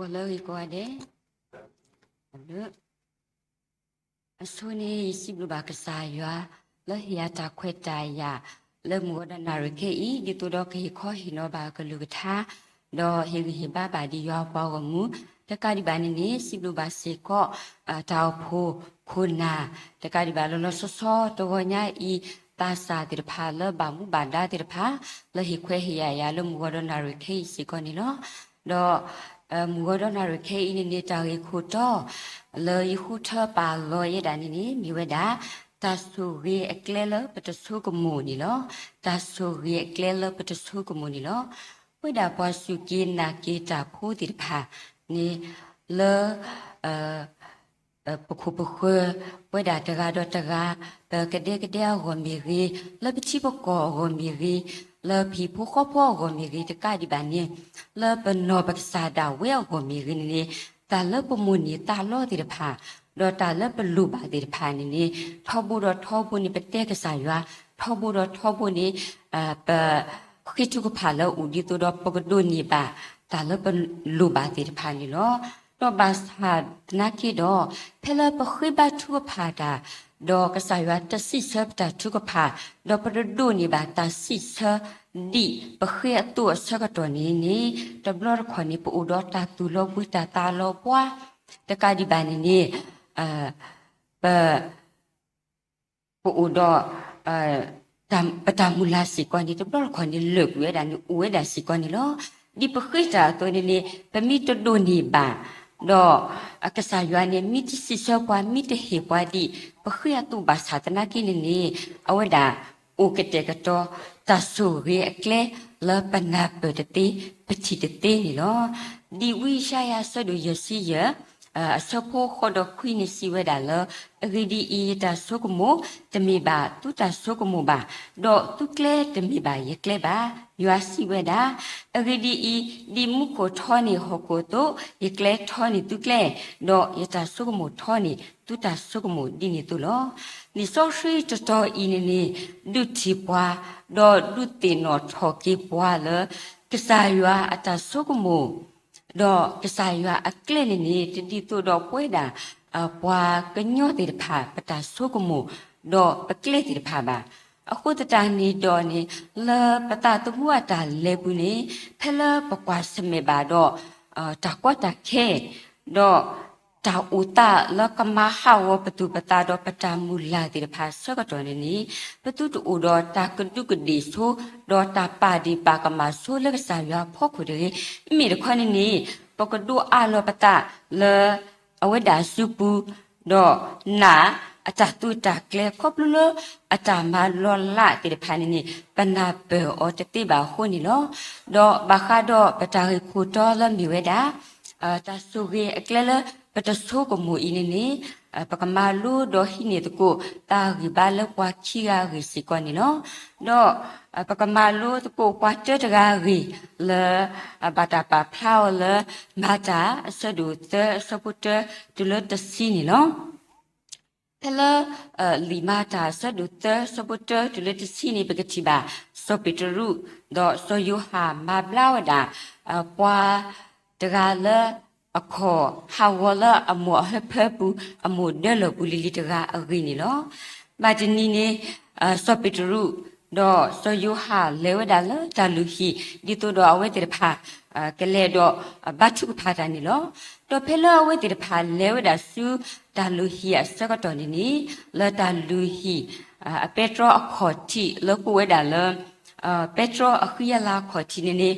ဂီၤလၢအဂ့ၤကိးဂၤဒဲး, အဆိန့ၣ် ယစံးဘျုးဘၣ်ကစၢ်ယွၤ လၢဟ့ၣ်ယၤတၢ်ခွဲးတၢ်ယာ် လၢမုၢ်ဂီၤဒီးနၣ်ရံၣ်ခဲအံၤ ဒ်သိးဒီးကဟ့ၣ်ခီဟ့ၣ်နီၤဘၣ်ကလုၢ်ကထါ, ဒီးဟ့ၣ်ဂံၢ်ဟ့ၣ်ဘါဘၣ်ဒ်ယွၤအပှၤဂီၢ်မုၢ်, တကးဒံးဘၣ်န့ၣ်န့ၣ် စံးဘျုးဘၣ်စ့ၢ်ကီး တၢ်အိၣ်ဖှိၣ်ခိၣ်နၢ်, တကးဒံးဘၣ်လီၤလီၤဆီဆီတဂီၤညါအံၤ သးစၢ်သ့ၣ်တဖၣ်လၢဘၣ်မူဘၣ်ဒါသ့ၣ်တဖၣ် လၢဟ့ၣ်ခွဲးဟ့ၣ်ယာ်ယၤလၢမုၢ်ဂီၤဒီးနၣ်ရံၣ်ခဲအံၤစ့ၢ်ကီးန့ၣ်လီၤ. ဒီး မုၢ်ဂီၤဒီးနၣ်ရံၣ်ခဲအံၤန့ၣ်န့ၣ် တၢ်ဂ့ၢ်ခိၣ်တီ လၢယဃုထၢပာ်လီၤယဲဒၣ်န့ၣ်န့ၣ် မ့ၢ်ဝဲဒၣ် တၢ်ဆိၣ်ဂ့ၤအကျဲလၢပတဆိကမိၣ်န့ၣ်လီၤ. တၢ်ဆိၣ်ဂ့ၤအကျဲလၢပတဆိကမိၣ်န့ၣ်လီၤ. ပဝဲဒၣ်ပှၤစူၢ်က့ၤနာ်က့ၤတၢ်ဖိသ့ၣ်တဖၣ်န့ၣ် လၢ ပခိၣ်ပဃၢၤ ပဝဲဒၣ်တဂၤဒီးတဂၤ ပကဒဲကဒဲအဂီၢ်မ့ၢ်ဂ့ၤ, လၢပထံပကီၢ်အဂီၢ်မ့ၢ်ဂ့ၤ, လၢပဟံၣ်ဖိဃီဖိအဂီၢ်မ့ၢ်ဂ့ၤ တကးဒံးဘၣ်န့ၣ် လၢပနီၢ်ပကစၢ်ဒၣ်ဝဲအဂီၢ်မ့ၢ်ဂ့ၤန့ၣ်န့ၣ် တၢ်လၢပမိၣ်န့ၢ်သးလီသ့ၣ်တဖၣ် ဒီးတၢ်လၢပလိၣ်ဘၣ်သ့ၣ်တဖၣ်န့ၣ်န့ၣ် ထီဘိဒီးထီဘိန့ၣ် ပတဲကစၢ်ယွၤ, ထီဘိဒီးထီဘိန့ၣ် ပ ဃ့ထုကဖၣ်လၢအအိၣ်ဒ်သိးဒီး ပကဒိးန့ၢ်ဘၣ်တၢ်လၢပလိၣ်ဘၣ်သ့ၣ်တဖၣ်န့ၣ်လီၤ. ဒီးဘၣ်ဆၣ်သနာ်က့ဒီး ဖဲလၢပဃ့ဘါထုကဖၣ်တၢ် ဒီးကစၢ်ယွၤတစံးဆၢပတၢ်ထုကဖၣ် ဒီးပတဒိးန့ၢ်ဘၣ်တၢ်စံးဆၢ ဒ်ပဃ့အသိးအဆၢကတီၢ်န့ၣ်န့ၣ် တဘျီတခီၣ်န့ၣ် ပအိၣ်ဒီးတၢ်သူၣ်လီၤဘှံးတၢ်သးလီၤဘှါ တကးဒံးဘၣ်န့ၣ်န့ၣ် ပ ပအိၣ်ဒီး ပတၢ်မုၢ်လၢ်စ့ၢ်ကီးန့ၣ် တဘျီတခီၣ်န့ၣ် လၢာ်ကွံာ်ဝဲဒၣ်န့ၣ် အိၣ်ဝဲဒၣ်စ့ၢ်ကီးန့ၣ်လီၤ. ဒ်ပဃ့တၢ်အသိးန့ၣ်န့ၣ် ပမ့ၢ်တဒိးန့ၢ်ဘၣ် ဒီးကစၢ်ယွၤန့ၣ် မ့ၢ်တစံးဆၢပှၤ မ့ၢ်တဟ့ၣ်ပှၤဒ်ပဃ့အသိးဘၣ်ဆၣ်သနာ်က့န့ၣ်န့ၣ် အဝဲဒၣ်အိၣ်ကတဲာ်ကတီၤ တၢ်ဆိၣ်ဂ့ၤအကျဲလၢပနၢ်ပၢၢ်တသ့ ပထံၣ်တသ့န့ၣ်လီၤ. ဒ်ဝံယၡါယၤအဆၢဒိၣ်ယဲၢ်ဆံယဲၢ် အဆၢဖိဃိးဒီးခွံန့ၣ်စံးဝဲဒၣ်လၢ အဂ့ၢ်ဒ်အံၤ, ယတၢ်ဆိကမိၣ် တမ့ၢ်ဘၣ်သုတၢ်ဆိကမိၣ်ဘၣ်, ဒီးသုကျဲတမ့ၢ်ဘၣ်ယကျဲဘၣ်. ယွၤစံးဝဲဒၣ်, အဂ့ၢ်ဒ်အံၤ, ဒ်မူခိၣ်ထီန့ၢ်ဟီၣ်ခိၣ်အသိး, ယကျဲထီန့ၢ်သုကျဲ, ဒီးယတၢ်ဆိကမိၣ်ထီန့ၢ်သုတၢ်ဆိကမိၣ်ဒ်န့ၣ်အသိးလီၤ. လံာ်စီဆှံတတီၤအံၤန့ၣ်န့ၣ် ဒုးထံၣ်ပှၤ, ဒီးဒုးသ့ၣ်နီၣ်ထီၣ်က့ၤပှၤလၢ ကစၢ်ယွၤအတၢ်ဆိကမိၣ် ဒီးကစၢ်ယွၤအကျဲန့ၣ်န့ၣ် တဒ်သိးဒီးပဝဲဒၣ် ပှၤကညီသ့ၣ်တဖၣ် ပတၢ်ဆိကမိၣ် ဒီးပကျဲသ့ၣ်တဖၣ်ဘၣ်. အဃိသတးန့ၣ်ဒီးန့ၣ် လၢပသးသမူအတၢ်လဲၤပူၤန့ၣ် ဖဲလၢပကွၢ်ဆၢၣ်မဲာ်ဘၣ်ဒီး တၢ်ကီတၢ်ခဲ ဒီး တၢ်အိၣ်သးလၢကမၤဟးဂီၤပသူၣ်ပသးဒီးပတၢ်မုၢ်လၢ်သ့ၣ်တဖၣ်ဆၢကတီၢ်န့ၣ်န့ၣ် ပသုတအိၣ်ဒီးတၢ်ကဒူးကဒ့ၣ်ဆိ ဒီးတၢ်ပာ်ဒ့ၣ်ပာ်ကမၣ်ဆိလၢကစၢ်ယွၤအဖီခိၣ်တဂ့ၤ. မ့မ့ၢ်တခီန့ၣ်န့ၣ် ပကဒိးအးလီၤပသးလၢ အဝဲဒၣ်စုပူၤ ဒီးနာ်အတၢ်သုးတၢ်ကျဲၤခီဖျိလၢအတၢ်မၤလီၤလးသ့ၣ်တဖၣ်န့ၣ်န့ၣ် ပနၢ်ပၢၢ်အီၤတသ့ဘၣ်အဃိန့ၣ်လီၤ. ဒီးဘၣ်ဃးဒီးပတၢ်ဂ့ၢ်ခိၣ်တီလၢမ့ၢ်ဝဲဒၣ် တၢ်ဆိၣ်ဂ့ၤအကျဲလၢပတဆိကမိၣ်အံၤန့ၣ်န့ၣ် ပကမၤလိဒီးဟံးန့ၢ်သကိးသးဂံၢ်ဘါလၢပှၤခံဂၤအဂ့ၢ်စ့ၢ်ကီးန့ၣ်လီၤ. ဒီးပကမၤလိသကိးပှၤတၢတဂၤအဂ့ၢ်လၢ ဘၣ်တၢ်ပာ်ဖျါအီၤလၢ မၤတၢ်အဆၢဒိၣ်သၢအဆၢဖိတၢတုၤလၢတဆံန့ၣ်လီၤ. ဖဲလၢ လံာ်မၤတၢ်အဆၢဒိၣ်သၢအဆၢဖိတၢတုၤလၢတဆံန့ၣ် ပကထံၣ်ဘၣ် စီၤပ့းတရူး ဒီးစီၤယိၤဟၣ်မၤဘျါဝဲဒၣ် ပှၤတဂၤလၢ အခီၣ်ဟးဂီၤလၢအမိၢ်အဟၢဖၢပူၤ အမိၢ်ဒၢလီၢ်ပူၤလံၤလံၤတဂၤအဂ့ၢ်န့ၣ်လီၤ. ဘၣ်တနံၤန့ၣ် စီၤပ့းတရူး ဒီးစီၤယိၤဟၣ်လဲၤဝဲဒၣ်လၢတၢ်လုၢ်ဟံၣ် ဒ်သိးဒီးအဝဲသ့ၣ်တဖၣ် ကလဲၤဒီးဘါထုကဖၣ်တၢ်န့ၣ်လီၤ. ဒီးဖဲလၢအဝဲသ့ၣ်တဖၣ်လဲၤဝဲဒၣ်ဆူတၢ်လုၢ်ဟံၣ်အဆၢကတီၢ်န့ၣ်န့ၣ် လၢတၢ်လုၢ်ဟံၣ် အပဲတြီအခီၣ်ထံးလၢကိးဝဲဒၣ်လၢ ပဲတြီအဃံအလၤအခီၣ်ထံးန့ၣ်န့ၣ်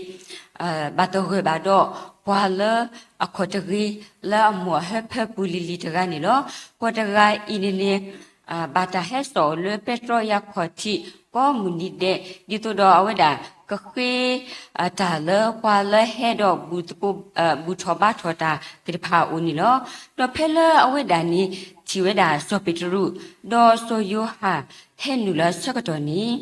ဘၣ်သဂၢၢ်ဘၣ်ဒီးပှၤလၢအခီၣ်တဂ့ၤ လၢအမိၢ်အဟၢဖၢပူၤလံၤလံၤတဂၤန့ၣ်လီၤ. ပှၤတဂၤအံၤန့ၣ်န့ၣ် ဘၣ်တၢ်ဟဲစိာ်လၢပဲတြီအံၤအခီၣ်ထံး ကိးမုၢ်နံၤဒဲး ဒ်သိးဒီးအဝဲဒၣ်ကဃ့ တၢ်လၢပှၤလၢဟဲဒီး ဘူၣ်ထီၣ်ဘါထီၣ်တၢ်သ့ၣ်တဖၣ်အအိၣ်န့ၣ်လီၤ. ဒီးဖဲလၢအဝဲဒၣ်န့ၣ် ထံၣ်ဝဲဒၣ်စီၤပ့းတရူး ဒီးစီၤယိၤဟၣ်ဟဲနုာ်လီၤအဆၢကတီၢ်န့ၣ်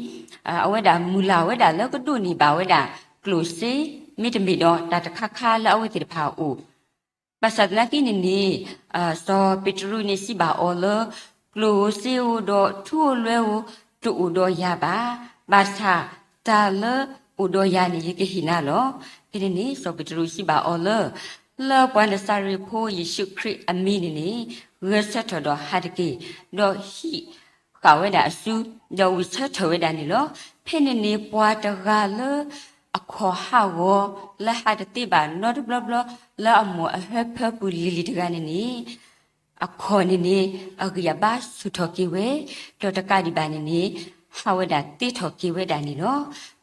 အဝဲဒၣ်မုၢ်လၢ်ဝဲဒၣ်လၢကဒိးန့ၢ်ဘၣ်ဝဲဒၣ် ကျိၣ်စ့ မ့တမ့ၢ်ဒီးတၢ်တခါခါလၢအဝဲသ့ၣ်တဖၣ်အအိၣ် ဘၣ်ဆၣ်သနာ်က့န့ၣ်န့ၣ် စီၤပ့းတရူးန့ၣ်စံးဘၣ်အီၤလၢ ကျိၣ်ဧိၤစ့ဧိၤဒီးထူဧိၤလွဲဧိၤ တအိၣ်ဒီးယၤဘၣ်. ဘၣ်ဆၣ်တၢ်လၢအိၣ်ဒီးယၤန့ၣ် ယကဟ့ၣ်နၤလီၤ. ဖဲန့ၣ်န့ၣ် စီၤပ့းတရူးစံးဘၣ်အီၤလၢ လၢပှၤနစၤရ့းဖိယ့ၣ်ၡူးခရံာ်အမံၤန့ၣ်န့ၣ် ဂဲၤဆၢထၢၣ်ဒီးဟးတက့ၢ်, ဒီးဟံးဃာ်ဝဲဒၣ်အစု, ဒီးဝံၢ်ဆၢထၢၣ်ဝဲဒၣ်န့ၣ်လီၤ. ဖဲန့ၣ်န့ၣ် ပှၤတဂၤလၢအခီၣ်ဟးဂီၤ လၢဟးတသ့ဘၣ်နီတဘျီဘျီ လၢအမိၢ်အဟၢဖၢပူၤလံၤလံၤတဂၤန့ၣ်န့ၣ် အခီၣ်န့ၣ်န့ၣ် အဂံၢ်အဘါဆူၣ်ထီၣ်က့ၤဝဲ, ဒီးတကးဒံးဘၣ်န့ၣ်န့ၣ် ဟးဝဲဒၣ်သ့ထီၣ်က့ၤဝဲဒၣ်န့ၣ်လီၤ.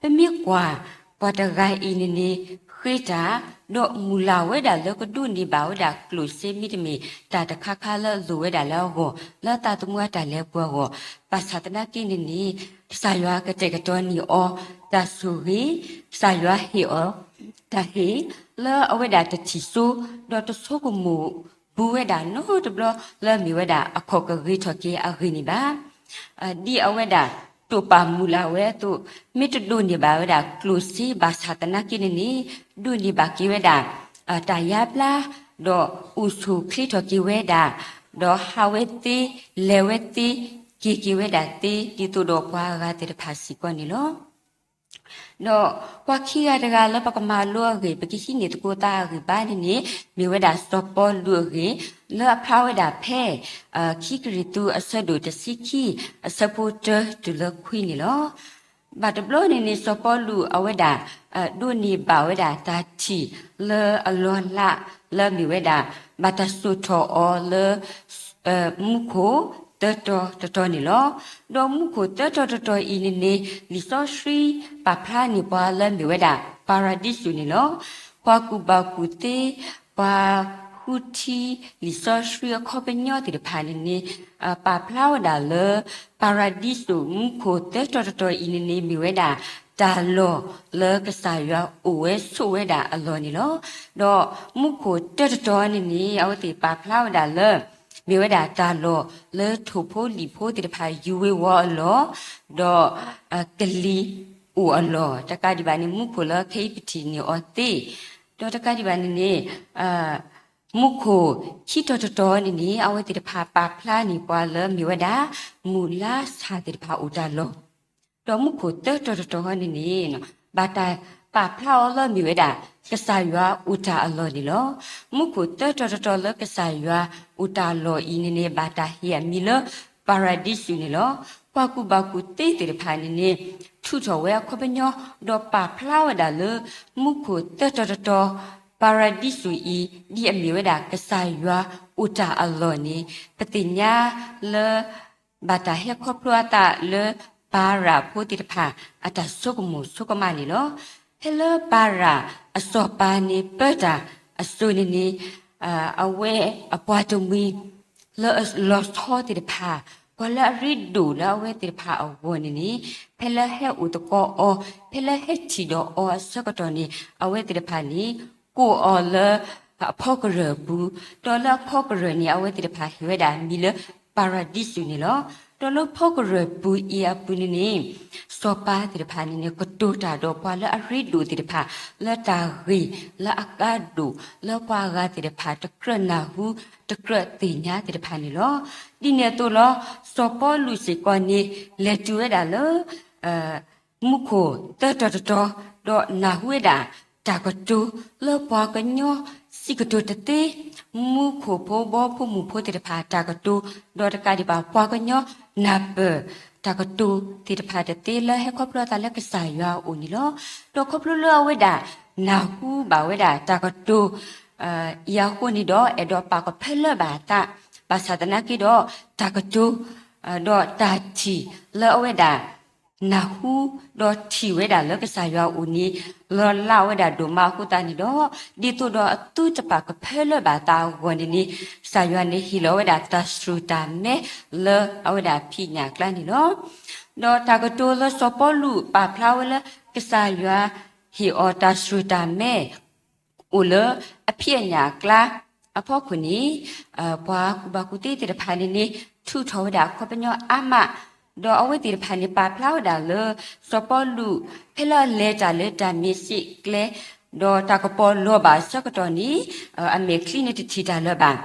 ပမ့ၢ်ကွၢ် ပှၤတဂၤအံၤန့ၣ်န့ၣ် ဃ့တၢ် ဒီးမုၢ်လၢ်ဝဲဒၣ်လၢကဒိးန့ၢ်ဘၣ်ဝဲဒၣ်ကျိၣ်စ့ မ့တမ့ၢ်တၢ်တခါခါလၢအလိၣ်ဝဲဒၣ်လၢအဂီၢ် လၢသးသမူအတၢ်လဲၤပူၤအဂီၢ်, ဘၣ်ဆၣ်သနာ်က့န့ၣ်န့ၣ် ကစၢ်ယွၤကတဲာ်ကတီၤန့ၢ်အီၤတၢ်ဆိၣ်ဂ့ၤ, ကစၢ်ယွၤဟ့ၣ်အီၤတၢ်ဟ့ၣ် လၢအဝဲဒၣ်တထံၣ်စိ ဒီးတဆိကမိၣ် ဘူးဝဲဒၣ်နီတဘျီ လၢမ့ၢ်ဝဲဒၣ်အခီၣ်ကဂ့ၤထီၣ်က့ၤအဂ့ၢ်န့ၣ်ဘၣ်. ဒ်အဝဲဒၣ်တိာ်ပာ်မုၢ်လၢ်ဝဲအသိး, မ့ၢ်တဒိးန့ၢ်ဘၣ်ဝဲဒၣ်ကျိၣ်စ့ဘၣ်ဆၣ်သနာ်က့န့ၣ်န့ၣ် ဒိးန့ၢ်ဘၣ်က့ၤဝဲဒၣ် တၢ်ယါဘျါ, ဒီးအိၣ်ဆူၣ်အိၣ်ချ့ထီၣ်က့ၤဝဲဒၣ်, ဒီးဟးဝဲသ့, လဲၤဝဲသ့, က့ၤက့ၤဝဲဒၣ်သ့ ဒ်သိးဒီးပှၤအဂၤသ့ၣ်တဖၣ်စ့ၢ်ကီးန့ၣ်လီၤ. ဒီးပှၤခံဂၤတဂၤလၢပကမၤလိအဂ့ၢ် ပကဟံးန့ၢ်သကိးသးအဂံၢ်ဘါန့ၣ်န့ၣ် မ့ၢ်ဝဲဒၣ်စီၤပီလူးအဂ့ၢ် လၢအဖျါဝဲဒၣ်ဖဲ ခံကရံၣ်သူးအဆၢဒိၣ်တဆံခံ အဆၢဖိတၢတုၤလၢခွံန့ၣ်လီၤ. ဘၣ်တဘျီန့ၣ်န့ၣ် စီၤပီလူးအဝဲဒၣ် ဒိးန့ၢ်ဘၣ်ဝဲဒၣ်တၢ်ထံၣ်လၢအလီၤလး လၢအမ့ၢ်ဝဲဒၣ် ဘၣ်တၢ်စိာ်ထီၣ်အီၤလၢ မူခိၣ်သၢတီၤတတီၤန့ၣ်လီၤ. ဒီးမူခိၣ်သၢတီၤတတီၤအံၤန့ၣ်န့ၣ် လံာ်စီဆှံပာ်ဖျါန့ၢ်ပှၤလၢမ့ၢ်ဝဲဒၣ် ပၤရဒံစူးန့ၣ်လီၤ. ပှၤကူၣ်ဘၣ်ကူၣ်သ့, ပှၤဃုထံလံာ်စီဆှံအခီပညီသ့ၣ်တဖၣ်န့ၣ်န့ၣ် ပာ်ဖျါဝဲဒၣ်လၢ ပၤရဒံစူးမူခိၣ်သၢတီၤတတီၤအံၤန့ၣ်န့ၣ် မ့ၢ်ဝဲဒၣ်တၢ်လီၢ်လၢကစၢ်ယွၤအိၣ်ဝဲဆိးဝဲဒၣ်အလီၢ်န့ၣ်လီၤ. ဒီးမူခိၣ်သၢတီၤတတီၤန့ၣ်န့ၣ် အဝဲသ့ၣ်ပာ်ဖျါဝဲဒၣ်လၢ မ့ၢ်ဝဲဒၣ်တၢ်လီၢ်လၢထိၣ်ဖိလံာ်ဖိသ့ၣ်တဖၣ်ယူၤဝ့ၤဝီၤအလီၢ်, ဒီးကလံၤအိၣ်အလီၢ်, တကးဒံးဘၣ်န့ၣ် မူခိၣ်လၢခဲအံၤပထံၣ်န့ၢ်အီၤသ့, ဒီးတကးဒံးဘၣ်န့ၣ်န့ၣ် မူခိၣ်ခံတီၤတတီၤန့ၣ်န့ၣ် အဝဲသ့ၣ်တဖၣ်ပာ်ဖျါန့ၢ်ပှၤလၢမ့ၢ်ဝဲဒၣ် မုၢ်လါဆၣ်သ့ၣ်တဖၣ်အိၣ်တၢ်လီၢ်, ဒီးမူခိၣ်သၢတီၤတတီၤန့ၣ်န့ၣ် ဘၣ်တၢ်ပာ်ဖျါအီၤလၢမ့ၢ်ဝဲဒၣ် ကစၢ်ယွၤအိၣ်တၢ်အလီၢ်န့ၣ်လီၤ. မူခိၣ်သၢတီၤတတီၤလၢကစၢ်ယွၤအိၣ်တၢ်အလီၢ်အံၤန့ၣ်န့ၣ် ဘၣ်တၢ်ဟ့ၣ်အမံၤလၢ ပၤရဒံစူးန့ၣ်လီၤ. ပှၤကူၣ်ဘၣ်ကူၣ်သ့သ့ၣ်တဖၣ်န့ၣ်န့ၣ် ထုးထီၣ်ဝဲအခီပညီ ဒီးပာ်ဖျါဝဲဒၣ်လၢ မူခိၣ်သၢတီၤတတီၤ ပၤရဒံစူးအံၤ ဒ်အမ့ၢ်ဝဲဒၣ်ကစၢ်ယွၤအိၣ်တၢ်အလီၢ်န့ၣ် ပသ့ၣ်ညါလၢ ဘၣ်တၢ်ဟဲခီဖျိအသးလၢ ပၤရးဖိသ့ၣ်တဖၣ် အတၢ်ဆိကမိၣ်ဆိကမးန့ၣ်လီၤ. ဖဲလၢပၤရးအစီၤပၤန့ၣ် ပၢတၢ်အစိၤန့ၣ်န့ၣ် အဝဲအပှၤတမှံၤ လၢအလီၤဆီသ့ၣ်တဖၣ်, ပှၤလၢအရ့ဒိၣ်လၢအဝဲသ့ၣ်တဖၣ်အဂီၢ်န့ၣ်န့ၣ် ဖဲလၢဟဲအိၣ်သကိးအီၤ, ဖဲလၢဟဲထံၣ်ဒီးအီၤအဆၢကတီၢ်န့ၣ် အဝဲသ့ၣ်တဖၣ်န့ၣ် ကိးအီၤလၢအဖီကရၢၢ်အပူၤ, ဒီးလၢအဖီကရၢၢ်န့ၣ် အဝဲသ့ၣ်တဖၣ်ဟ့ၣ်ဝဲဒၣ်မံၤလၢ ပၤရဒံစူးန့ၣ်လီၤ. ဒီးလၢဖီကရၢၢ်ပူၤအံၤအပူၤန့ၣ်န့ၣ် စီၤပၤသ့ၣ်တဖၣ်န့ၣ်န့ၣ် ကတိၤတၢ်ဒီးပှၤလၢအရ့ဒိၣ်သ့ၣ်တဖၣ် လၢတၢ်ဂ့ၢ်လၢအကါဒိၣ် လၢပှၤဂၤသ့ၣ်တဖၣ် တကြၢးနၢ်ဟူ တကြၢးသ့ၣ်ညါသ့ၣ်တဖၣ်န့ၣ်လီၤ. ဒ်န့ၣ်အသိးလီၤ စီၤပီလူးစ့ၢ်ကီးန့ၣ် လဲၤတုၤဝဲဒၣ်လၢ မူခိၣ်သၢတီၤတတီၤ, ဒီးနၢ်ဟူဝဲဒၣ်တၢ်ကတိၤလၢပှၤကညီစံးကတိၤတသ့, မူခိၣ်ဖိဘီဖိမုၢ်ဖိသ့ၣ်တဖၣ်တၢ်ကတိၤ, ဒီးတကးဒံးဘၣ်ပှၤကညီနၢ်ပၢၢ်တၢ်ကတိၤသ့ၣ်တဖၣ်တသ့ လၢဟဲခီဖျိအသးလၢကစၢ်ယွၤအအိၣ်န့ၣ်လီၤ. ဒီးခီဖျိလၢအဝဲဒၣ်နၢ်ဟူဘၣ်ဝဲဒၣ်တၢ်ကတိၤ အံၤအဃိန့ၣ်ဒီး အဲၣ်ဒိးပာ်ကဖၢလၢဘၣ်အသး, ဘၣ်ဆၣ်သနာ်က့ဒီး တၢ်ကတိၤ ဒီးတၢ်ထံၣ်လၢအဝဲဒၣ် နၢ်ဟူ ဒီးထံၣ်ဝဲဒၣ်လၢကစၢ်ယွၤအအိၣ်န့ၣ် လီၤလးဝဲဒၣ်ဒိၣ်မးအဃိသတးန့ၣ်ဒီး ဒ်သိးဒီးအသုတပာ်ကဖၢလၢဘၣ်သးအဂီၢ်န့ၣ်န့ၣ် ကစၢ်ယွၤန့ၣ်ဟ့ၣ်လီၤဝဲဒၣ်တၢ်စရူၢ်တၢ်မဲလၢအဝဲဒၣ်ဖံးညၣ်အကျါန့ၣ်လီၤ. ဒီးတၢ်ကတိၤလၢစီၤပီလူးပာ်ဖျါဝဲလၢ ကစၢ်ယွၤဟ့ၣ်အီၤတၢ်စရူၢ်တၢ်မဲ အိၣ်လၢအဖံးအညၣ်အကျါအဖီခိၣ်န့ၣ် ပှၤကူၣ်ဘၣ်ကူၣ်သ့သ့ၣ်တဖၣ်န့ၣ်န့ၣ် ထုးထီၣ်ဝဲဒၣ်အခီပညီအါမး, ဒီးအဝဲသ့ၣ်တဖၣ်န့ၣ် ပာ်ဖျါဝဲဒၣ်လၢ စီၤပီလူး ဖဲလၢအလဲၤတၢ်လၢတၢ်မ့ၢ်စ့ၢ်ကျဲ ဒီးတၢ်ကပီၤလီၤဘၣ်အဆၢကတီၢ်န့ၣ် အမဲာ်ချံန့ၣ်တထံၣ်တၢ်လၢၤဘၣ်.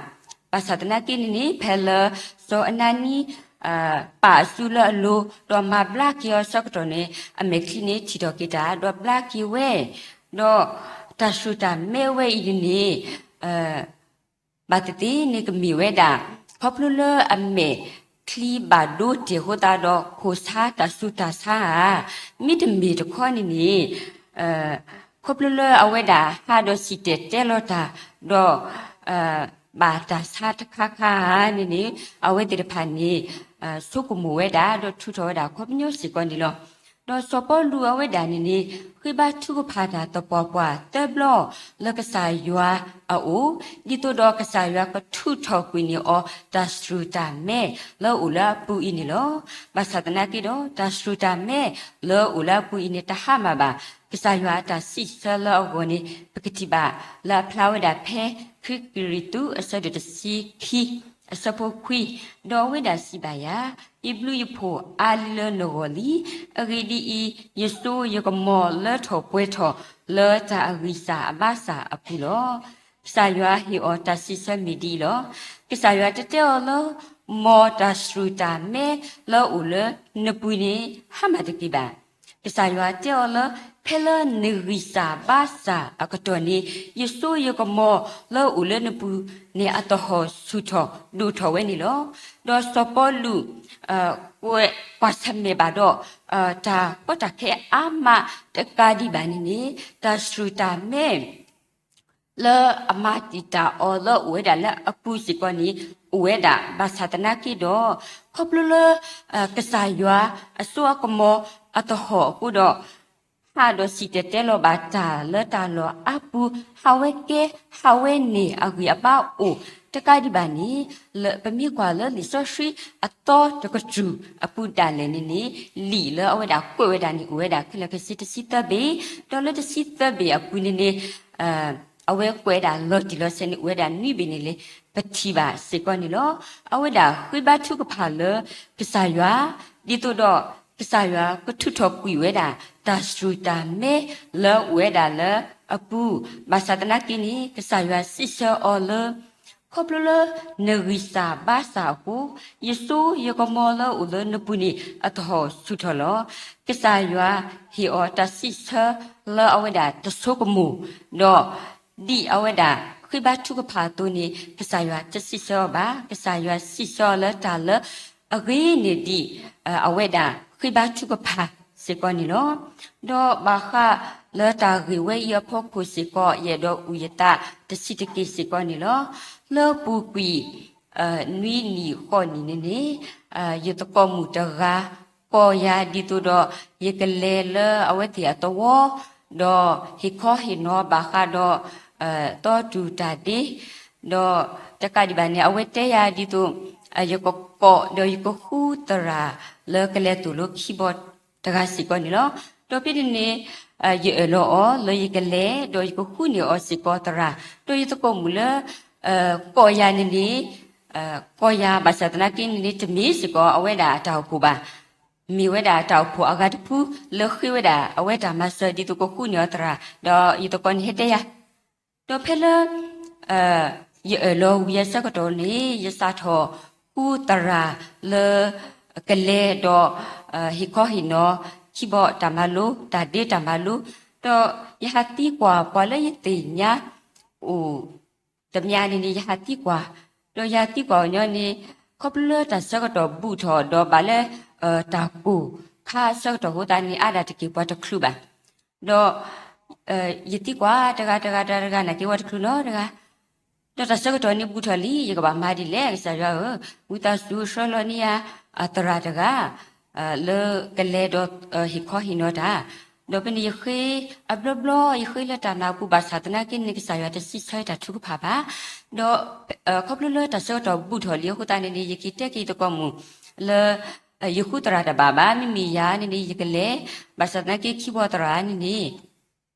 ဘၣ်ဆၣ်သနာ်က့န့ၣ်န့ၣ် ဖဲလၢစီၤအနၤနံ ပာ်အစုလၢအလိၤ ဒီးမၤဘျါက့ၤအီၤအဆၢကတီၢ်န့ၣ် အမဲာ်ချံန့ၣ်ထံၣ်ထီၣ်က့ၤတၢ် ဒီးဘျါက့ၤဝဲ, ဒီးတၢ်စရူၢ်တၢ်မဲဝဲအံၤန့ၣ်န့ၣ် ဘၣ်သ့ၣ်သ့ၣ်န့ၣ်ကမ့ၢ်ဝဲဒၣ် ခီဖျိလၢအမဲာ်ချံဘၣ်ဒိတ့ၢ်အဃိသတးဒီး ခိၣ်ဆါတၢ်ဆူးတၢ်ဆါဧါ, မ့တမ့ၢ်တခီန့ၣ်န့ၣ် ခီဖျိလၢအဝဲဒၣ်ဟးဒီးစံၣ်တဲၤတဲလီၤတၢ် ဒီး ဘၣ်တၢ်ဆါတခါခါဧါန့ၣ်န့ၣ် အဝဲသ့ၣ်တဖၣ်န့ၣ် ဆိကမိၣ်ဝဲဒၣ် ဒီးထုးထီၣ်ဝဲဒၣ်အခီပညီစ့ၢ်ကီးန့ၣ်လီၤ. ဒီးစီၤပီလူးအဝဲဒၣ်န့ၣ်န့ၣ် ဃ့ဘါထုကဖၣ်တၢ်သပှၢ်ပှၢ်သၢဘျီ လၢကစၢ်ယွၤအအိၣ်, ဒ်သိးဒီးကစၢ်ယွၤကထုးထီၣ်ကွံာ်န့ၢ်အီၤ တၢ်စရူၢ်တၢ်မဲလၢအအိၣ်လၢအပူၤအံၤန့ၣ်လီၤ. ဘၣ်ဆၣ်သနာ်က့ဒီး တၢ်စရူၢ်တၢ်မဲလၢအအိၣ်လၢအပူၤအံၤန့ၣ် တဟါမၢ်ဘၣ်. ကစၢ်ယွၤအတၢ်စံးဆၢလၢအဂီၢ်န့ၣ် ပကထံၣ်ဘၣ်လၢအဖျါဝဲဒၣ်ဖဲ ခံကရံၣ်သူး အဆၢဒိၣ်တဆံခံ အဆၢဖိခွံ, ဒီးအဝဲဒၣ်စံးဘၣ်ယၤ, ယဘျုးယဖှိၣ်အါလံလၢနဂီၢ်လံ. အဂ့ၢ်ဒ်အံၤ, ယစိယကမီၤလၢထီၣ်ပှဲၤထီၣ်လၢတၢ်အဂံၢ်စၢ်အဘါစၢ်အပူၤလီၤ. ကစၢ်ယွၤဟ့ၣ်အီၤတၢ်စံးဆၢမ့ၢ်ဒ်အံၤလီၤ. ကစၢ်ယွၤတတဲအီၤလၢ မ်တၢ်စရူၢ်တၢ်မဲလၢအအိၣ်လၢနပူၤန့ၣ် ဟါမၢ်တက့ၢ်ဘၣ်. ကစၢ်ယွၤတဲအီၤလၢ ဖဲလၢနဂံၢ်စၢ်ဘါစၢ်အကတီၢ်န့ၣ် ယစိယကမီၤလၢအအိၣ်လၢနပူၤန့ၣ် အသဟီၣ်ဆူၣ်ထီၣ်ဒိၣ်ထီၣ်ဝဲန့ၣ်လီၤ. ဒီးစီၤပီလူး ကွၢ်ဆၢၣ်မဲာ်ဘၣ်ဒီး တၢ်ကီတၢ်ခဲအါမးတကးဒံးဘၣ်န့ၣ်န့ၣ် တၢ်စရူၢ်တၢ်မဲ လၢအမၤတံာ်တာ်အီၤလၢအအိၣ်ဝဲဒၣ်လၢအပူၤစ့ၢ်ကီးန့ၣ် အိၣ်ဝဲဒၣ်. ဘၣ်ဆၣ်သနာ်က့ဒီး ခီဖျိလၢ ကစၢ်ယွၤအစိအကမီၤအသဟီၣ်အဃိဒီး ဟးဒီးစံၣ်တဲၤတဲလီၤဘၣ်တၢ်လၢတၢ်လီၢ်အါပူၤ ဟးဝဲကဲ ဟးဝဲန့ၢ်အဂံၢ်အဘါအိၣ်တကးဒံးဘၣ်န့ၣ် လၢပမ့ၢ်ကွၢ်လၢလံာ်စီဆှံအသီတကတြူၢ်အပူၤဒၣ်လဲာ်န့ၣ်န့ၣ် လံာ်လၢအဝဲဒၣ်ကွဲးဝဲဒၣ်န့ၣ် အိၣ်ဝဲဒၣ်ခဲလၢာ်ခဲဆ့တဆံသၢဘ့ၣ်, ဒီးလၢတဆံသၢဘ့ၣ်အပူၤန့ၣ်န့ၣ် အဝဲကွဲးဝဲဒၣ်လီၤတံၢ်လီၤဆဲးန့ၣ် အိၣ်ဝဲဒၣ်နွံဘ့ၣ်န့ၣ်လၢပထံၣ်ဘၣ်စ့ၢ်ကီးန့ၣ်လီၤ. အဝဲဒၣ်ဃ့ဘါထုကဖၣ်လၢကစၢ်ယွၤ ဒ်သိးဒီးကစၢ်ယွၤကထုးထီၣ်ကွံာ်ဝဲဒၣ် တၢ်စရူၢ်တၢ်မဲလၢအအိၣ်ဝဲဒၣ်လၢအပူၤ, ဘၣ်ဆၣ်သနာ်က့န့ၣ် ကစၢ်ယွၤစံးဆၢအီၤလၢ ခီဖျိလၢနဂံၢ်စၢ်ဘါစၢ်အဃိ ယစိယကမီၤလၢအအိၣ်လၢနပူၤန့ၣ် အသဟီၣ်ဆူၣ်ထီၣ်လီၤ. ကစၢ်ယွၤဟ့ၣ်အီၤတၢ်စံးဆၢလၢအဝဲဒၣ်တဆိကမိၣ်, ဒီးဒ်အဝဲဒၣ်ဃ့ဘါထုကဖၣ်အသိးန့ၣ် ကစၢ်ယွၤတစံးဆၢအီၤဘၣ်. ကစၢ်ယွၤစံးဆၢအီၤလၢတၢ်လၢအဂ့ၤန့ၢ်ဒံး အဝဲဒၣ်ဃ့ဘါထုကဖၣ်စ့ၢ်ကီးန့ၣ်လီၤ. ဒီးဘၣ်ဃးလၢတၢ်ဂ့ၢ်ဝဲအံၤအဖီခိၣ်စ့ၢ်ကီး ယအဲၣ်ဒိးအုၣ်ယသးတဆံးတက့ၢ်စ့ၢ်ကီးန့ၣ်လီၤ. လၢပူၤကွံာ် နွံနံၣ်ဃိးနံၣ်န့ၣ်န့ၣ် ယသကိးမုၣ်တဂၤ ကိးယၤဒ်သိးဒီး ယကလဲၤလၢအဝဲသ့ၣ်အသဝီ ဒီးဟ့ၣ်ခီဟ့ၣ်နီၤဘၣ်ဃးဒီး သီတူၢ်တၢ်ဒ့, ဒီးတကးဒံးဘၣ်န့ၣ် အဝဲတဲယၤဒ်သိး ယကကိးဒီးယကဃုသရၣ်လၢကလဲၤသိၣ်လိခံဘီတဂၤစ့ၢ်ကီးန့ၣ်လီၤ. ဒီးဖဲန့ၣ်န့ၣ် ယအၢၣ်လီၤအီၤလၢယကလဲၤ ဒီးယကဃုန့ၢ်အီၤစ့ၢ်ကီးသရၣ်, ဒီးယသကိးမုၣ်လၢ ကိးယၤန့ၣ်န့ၣ် ကိးယၤဘၣ်ဆၣ်သနာ်က့န့ၣ်န့ၣ် တမ့ၢ်စ့ၢ်ကီးအဝဲဒၣ်အတၢ်အိၣ်ဖှိၣ်ဘၣ်. မ့ၢ်ဝဲဒၣ်အတၢ်အိၣ်ဖှိၣ်အဂၤတဖု လၢဃ့ဝဲဒၣ်အဝဲတၢ်မၤစၢၤဒ်သိးကဃုန့ၢ်အီၤသရၣ်, ဒီးယသကိးန့ၣ်ဟဲတဲယၤ ဒီးဖဲလၢ ယအၢၣ်လီၤဝံၤအဆၢကတီၢ်န့ၣ် ယစးထီၣ်ဃုသရၣ်လၢ ကလဲၤဒီး ဟ့ၣ်ခီဟ့ၣ်နီၤ ခံဘီတၢ်မၤလိ တၢ်ဒ့တၢ်မၤလိ, ဒီးယဟးသံကွၢ်ပှၤလၢယသ့ၣ်ညါအိၣ် တမံၤန့ၣ်န့ၣ် ယဟးသံကွၢ်, ဒီးယဟးသံကွၢ်အီၤညီန့ၣ် ခီဖျိလၢတၢ်ဆၢကတီၢ်ဘူးထီၣ်ဒီးဘၣ်လၢ တၢ်ကိၢ်ခါအဆၢကတီၢ်အဃိသတးန့ၣ် အါဒၣ်တက့ၢ်ပှၤတချုးဘၣ်. ဒီး ယသံကွၢ်တဂၤတဂၤတဂၤတဂၤနာ်က့ ပှၤတချုးနီတဂၤ, ဒီးတၢ်ဆၢကတီၢ်န့ၣ်ဘူးထီၣ်လံ ယကဘၣ်မၤဒ်လဲၣ် ကစၢ်ယွၤဧၢ, ဝံသးစူၤဆှၢလီၤန့ၢ်ယၤ သရၣ်တဂၤ လၢကလဲၤဒီး ဟ့ၣ်ခီဟ့ၣ်နီၤတၢ်, ဒီးဖဲန့ၣ်ယဃ့အဘျီဘျီ ယဃ့လၢတၢ်နာ်ပူၤဘၣ်ဆၣ်သနာ်က့န့ၣ် ကစၢ်ယွၤတစံးဆၢတၢ်ထုကဖၣ်ဘၣ်. ဒီး ခီဖျိလၢတၢ်ဆၢကတီၢ်ဘူးထီၣ်လံအဃိသတးန့ၣ်န့ၣ် ယက့ၤတဲက့ၤယသကိးမုၣ် လၢ ယဃုသရၣ်တဘၣ်ဘၣ်, မ့မ့ၢ်ယၤန့ၣ်န့ၣ် ယကလဲၤ, ဘၣ်ဆၣ်သနာ်က့ခံဘီသရၣ်န့ၣ်န့ၣ်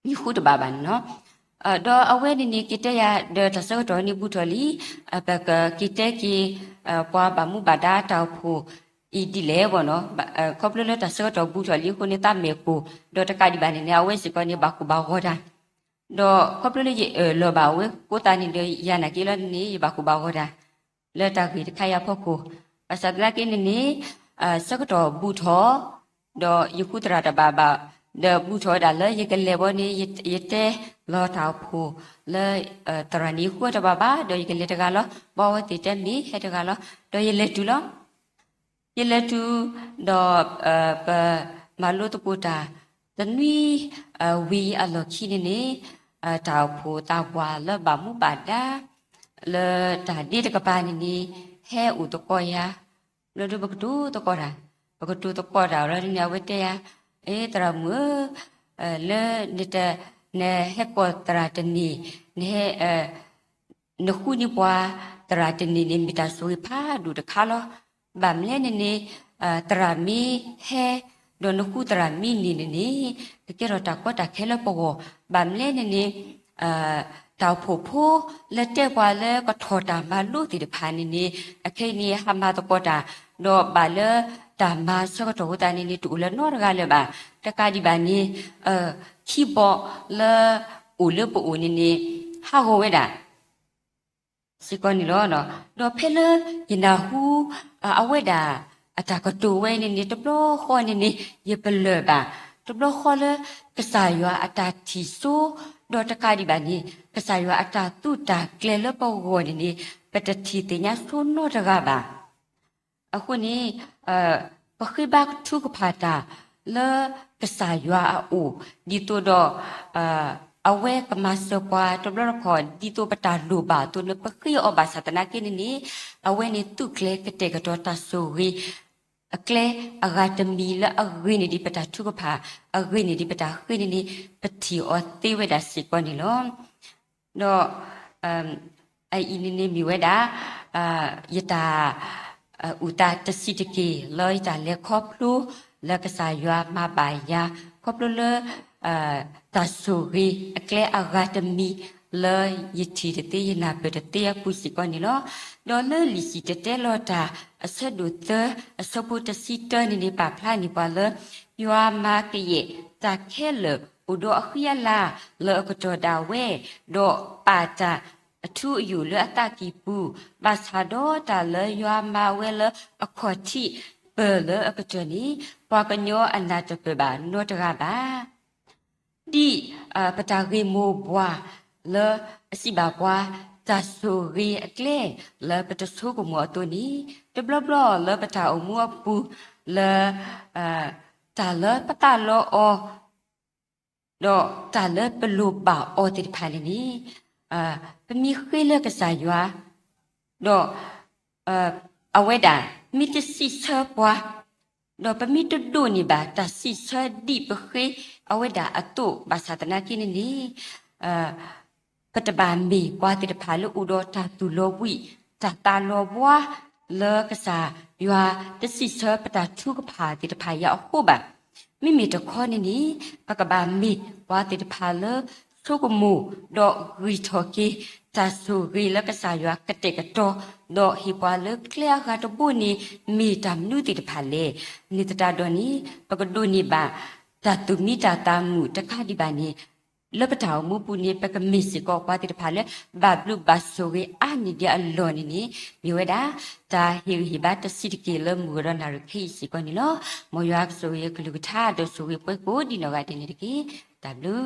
ယဃုတဘၣ်ဘၣ်န့ၣ်လီၤ. ဒီးအဝဲန့ၣ်န့ၣ် က့ၤတဲယၤဒီးတၢ်ဆၢကတီၢ်န့ၣ်ဘူးထီၣ်လံ, ပကက့ၤတဲက့ၤ ပှၤဘၣ်မူဘၣ်ဒါတၢ်အိၣ်ဖှိၣ်အံၤဒ်လဲၣ်ဘၣ်နီၤ, ခီဖျိလၢတၢ်ဆၢကတီၢ်ဘူးထီၣ်လံအဃိန့ၣ် သးမဲာ်ကိၢ်, ဒီးတကးဒံးဘၣ်န့ၣ်န့ၣ် အဝဲစ့ၢ်ကီးန့ၣ် ဘၣ်ကိၢ်ဘၣ်ဂီၤတၢ် ဒီးခီဖျိလၢယအၢၣ်လီၤဘၣ်အဝဲအဃိသတးန့ၣ်ဒီး ယၤနာ်က့လီၤန့ၣ် ယဘၣ်ကိၢ်ဘၣ်ဂီၤတၢ် လၢတၢ်ဂ့ၢ်တခါအံၤအဖီခိၣ်, ဘၣ်ဆၣ်သနာ်က့န့ၣ်န့ၣ် ဆၢကတီၢ်ဘူးထီၣ်, ဒီးယဃုသရၣ်တဘၣ်ဘၣ်, ဒီးဘူၣ်ထီၣ်ဝဲဒၣ်လၢယကလဲၤဘီန့ၣ် ယတဲလီၤတၢ်အိၣ်ဖှိၣ်လၢ သရၣ်န့ၣ်ဃုအီၤတဘၣ်ဘၣ် ဒီးယကလဲၤတဂၤလီၤ. ဘၣ်အဝဲသ့ၣ်တဲမ့ၢ်ဟဲတဂၤလီၤ. ဒီးယလဲၤတုၤလီၤ. ယလဲၤတုၤ ဒီး ပမၤလိသကိးတၢ် တနွံ ဝံၤအလီၢ်ခံန့ၣ်န့ၣ် တၢ်အိၣ်ဖှိၣ်သးဝးလၢဘၣ်မူဘၣ်ဒါ လၢတၢ်ဒ့တကပၤန့ၣ်န့ၣ် ဟဲအိၣ်သကိးယၤ ဘျီဒုပကတိၤသကိးတၢ်, ပကတိၤသကိးတၢ်လီၤန့ၣ် အဝဲတဲယၤ, အ့ သရၣ်မုၣ်ဧၢ, လၢနတ နဟဲကိးသရၣ်တနံၤ, နဟဲ နဃုန့ၢ်ပှၤသရၣ်တနံၤန့ၣ် မ့ၢ်တၢ်ဆိၣ်ဂ့ၤဖးဒိၣ်တခါလီၤ. ဘၣ်မနုၤလဲၣ်န့ၣ်န့ၣ် သရၣ်မ့ၢ်ဟဲ ဒီးနဃုသရၣ်မ့ၢ်န့ၢ်န့ၣ်န့ၣ် ကကဲထီၣ်တၢ်ကီတၢ်ခဲလၢပဂီၢ်. ဘၣ်မနုၤလဲၣ်န့ၣ်န့ၣ် တၢ်အိၣ်ဖှိၣ်ဖိလၢတဲပှၤလၢကထီၣ်တၢ်မၤလိသ့ၣ်တဖၣ်န့ၣ်န့ၣ် အခဲအံၤန့ၣ် ဟးမၤသကိးတၢ်, ဒီးဘၣ်လၢတၢ်မၤဆၢကတီၢ်အဃိသတးန့ၣ်န့ၣ် တအိၣ်လၢနီတဂၤလၢၤဘၣ်. တကးဒံးဘၣ်န့ၣ် ခံဘီလၢအိၣ်လၢပအိၣ်န့ၣ်န့ၣ် ဟးဂီၤဝဲဒၣ် စ့ၢ်ကီးန့ၣ်လီၤ. ဒီးဖဲလၢယနၢ်ဟူ အဝဲဒၣ်အတၢ်ကတိၤဝဲန့ၣ်န့ၣ် တဘျီဃီန့ၣ်န့ၣ် ယပလၢၢ်ဘၣ်, တဘျီဃီလၢကစၢ်ယွၤအတၢ်ထံၣ်စိ, ဒီးတကးဒံးဘၣ်န့ၣ် ကစၢ်ယွၤအတၢ်သူၣ်တၢ်ကျဲၤလၢပဂီၢ်န့ၣ်န့ၣ် ပတထံၣ်သ့ၣ်ညါဆိနီတဂၤဘၣ်. အဃိန့ၣ် ပဃ့ဘါထုကဖၣ်တၢ်လၢကစၢ်ယွၤအအိၣ် ဒ်သိးဒီး အဝဲကမၤစၢၤပှၤတဘျီတခီၣ် ဒ်သိးပတၢ်လိၣ်ဘၣ်အသိးန့ၣ် ပဃ့အီၤဘၣ်ဆၣ်သနာ်က့န့ၣ်န့ၣ် အဝဲန့ၣ်သူၣ်ကျဲၤကတဲာ်ကတီၤတၢ်ဆိၣ်ဂ့ၤ အကျဲအဂၤတမံၤလၢအဂ့ၤန့ၢ်ဒံးပတၢ်ထုကဖၣ်, အဂ့ၤန့ၢ်ဒံးပတၢ်ဃ့န့ၣ်န့ၣ် ပထံၣ်အီၤသ့ဝဲဒၣ်စ့ၢ်ကီးန့ၣ်လီၤ. ဒီး အအံၤန့ၣ်န့ၣ်မ့ၢ်ဝဲဒၣ် ယတၢ် အုၣ်သးတဆံးတက့ၢ် လၢယတၢ်လဲၤခီဖျိ လၢကစၢ်ယွၤမၤဘၣ်ယၤ ခီဖျိလၢ တၢ်ဆိၣ်ဂ့ၤအကျဲအဂၤတမံၤ လၢယထံၣ်တသ့ ယနၢ်ပၢၢ်တသ့အပူၤစ့ၢ်ကီးန့ၣ်လီၤ. ဒီးလၢလံာ်စံၣ်တဲၤတဲလီၤတၢ် အဆၢဒိၣ်သၢ အဆၢဖိတဆံတၢန့ၣ်န့ၣ် ပာ်ဖျါန့ၢ်ပှၤလၢ ယွၤမၤကယဲၢ်တၢ်ခဲလၢာ် အိၣ်ဒီးအဃံအလၤလၢအကတီၢ်ဒၣ်ဝဲ, ဒီးပာ်တၢ်အထူအယိာ်လၢအသးကံၢ်ပူၤ, ဘၣ်ဆၣ်ဒီးတၢ်လၢယွၤမၤဝဲလၢအခီၣ်ထံးပၢၢ်လၢအကတၢၢ်န့ၣ် ပှၤကညီအနၢ်တပၢၢ်ဘၣ်နီတဂၤဘၣ်. ဒ်ပတၢ်ဂ့ၢ်မိၢ်ပှၢ်လၢအစံးဘၣ်ပှၤ တၢ်ဆိၣ်ဂ့ၤအကျဲလၢပတဆိကမိၣ်အသိးန့ၣ်, တဘျီဘျီလၢပတၢ်အိၣ်မူအပူၤလၢ တၢ်လၢပသးလီအီၤ ဒီးတၢ်လၢပလိၣ်ဘၣ်အီၤသ့ၣ်တဖၣ်န့ၣ်န့ၣ် ပမ့ၢ်ဃ့လၢကစၢ်ယွၤ ဒီး အဝဲဒၣ်မ့ၢ်တစံးဆၢပှၤ, ဒီးပမ့ၢ်တဒိးန့ၢ်ဘၣ်တၢ်စံးဆၢဒ်ပဃ့အဝဲဒၣ်အသိးဘၣ်ဆၣ်သနာ်က့န့ၣ်န့ၣ် ပတဘၣ်မ့ၢ်ပှၤသ့ၣ်တဖၣ်လၢအိၣ်ဒီးတၢ်သူၣ်လီၤဘှံး တၢ်သးလီၤဘှါ လၢကစၢ်ယွၤတစံးဆၢပတၢ်ထုကဖၣ်သ့ၣ်တဖၣ်အံၤအဃိဘၣ်. မ့မ့ၢ်တခီန့ၣ်န့ၣ် ပကဘၣ်မ့ၢ်ပှၤသ့ၣ်တဖၣ်လၢ ဆိကမိၣ် ဒီးဂံၢ်ထီၣ်က့ၤ တၢ်ဆိၣ်ဂ့ၤလၢကစၢ်ယွၤကတဲာ်ကတီၤ ဒီးဟ့ၣ်ပှၤလၢကျဲအဂၤတဘိန့ၣ် မ့ၢ်တၢ်မနုၤသ့ၣ်တဖၣ်လဲၣ်. န့ၣ်သတးဒီးန့ၣ် ပကဒိးန့ၢ်ဘၣ် တၢ်သူၣ်မံတၢ်သးမုာ်တကးဒံးဘၣ်န့ၣ် လၢပတၢ်အိၣ်မူပူၤန့ၣ် ပကမ့ၢ်စ့ၢ်ကီးပှၤသ့ၣ်တဖၣ်လၢ ဘၣ်ဘျုးဘၣ်ဆိၣ်ဂ့ၤအါန့ၢ်ဒံးအလီၢ်န့ၣ်န့ၣ် မ့ၢ်ဝဲဒၣ် တၢ်ဟ့ၣ်ဂံၢ်ဟ့ၣ်ဘါတဆံးတက့ၢ်လၢမုၢ်ဂီၤဒီးနၣ်ရံၣ်ခဲအံၤစ့ၢ်ကီးန့ၣ်လီၤ. မ်ယွၤကဆိၣ်ဂ့ၤအကလုၢ်ကထါ ဒီးဆိၣ်ဂ့ၤပှၤကိးဒံးနီၢ်ဂၤဒဲးန့ၣ်တက့ၢ်. တၢ်ဘျုး